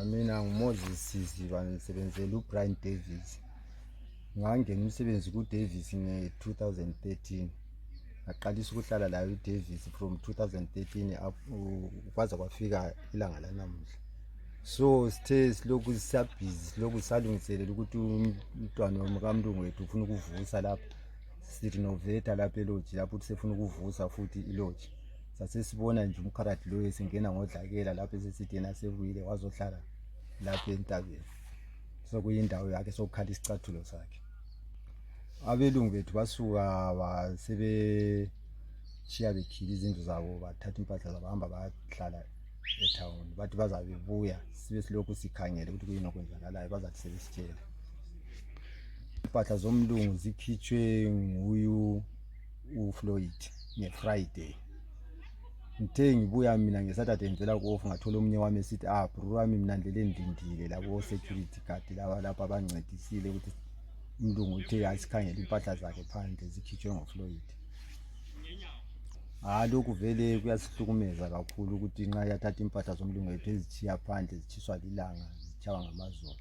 Mina nguMoses Siziba ngisebenzela uBrian Davis. Ngangena umsebenzi kuDavis nge-2013. Ngaqalisa ukuhlala la uDavis from 2013 kwaze kwafika ilanga lanamuhla. So sithe silokhu sisabhizi silokhu salungiselela ukuthi umntwana womkamlungu wethu ufuna ukuvusa lapha. Sirenovate lapha elodge lapho sefuna ukuvusa futhi ilodge. Sasesibona nje umkharathi lo esingena ngodlakela lapho esesithi yena sebuyile wazohlala lapha entabeni. So kuyindawo yakhe sokukhala isicathulo sakhe. Abelungu bethu basuka basebeshiya bekhila izindlu zabo bathatha impahla zabo bahamba bahlala etown. Bathi bazabe bebuya sibe silokhu sikhangele ukuthi kuyini okwenzakalayo bazathi sebesitshela. Impahla zomlungu zikhitshwe nguyu uFloyd ngeFriday. Ngithe ngibuya mina ngeSaturday ngivela ku-off ngathola omunye wami esithi bro wami mina ndlele ndindile labo security guard lapha abancedisile ukuthi umlungu uthe asikhangele impahla zakhe phandle zikhitshwe ngoFloyd. Lokhu vele kuyasihlukumeza kakhulu ukuthi nxa yathatha impahla zomlungu wethu ezitshiya phandle zitshiswa lilanga zitshaywa ngamazolo.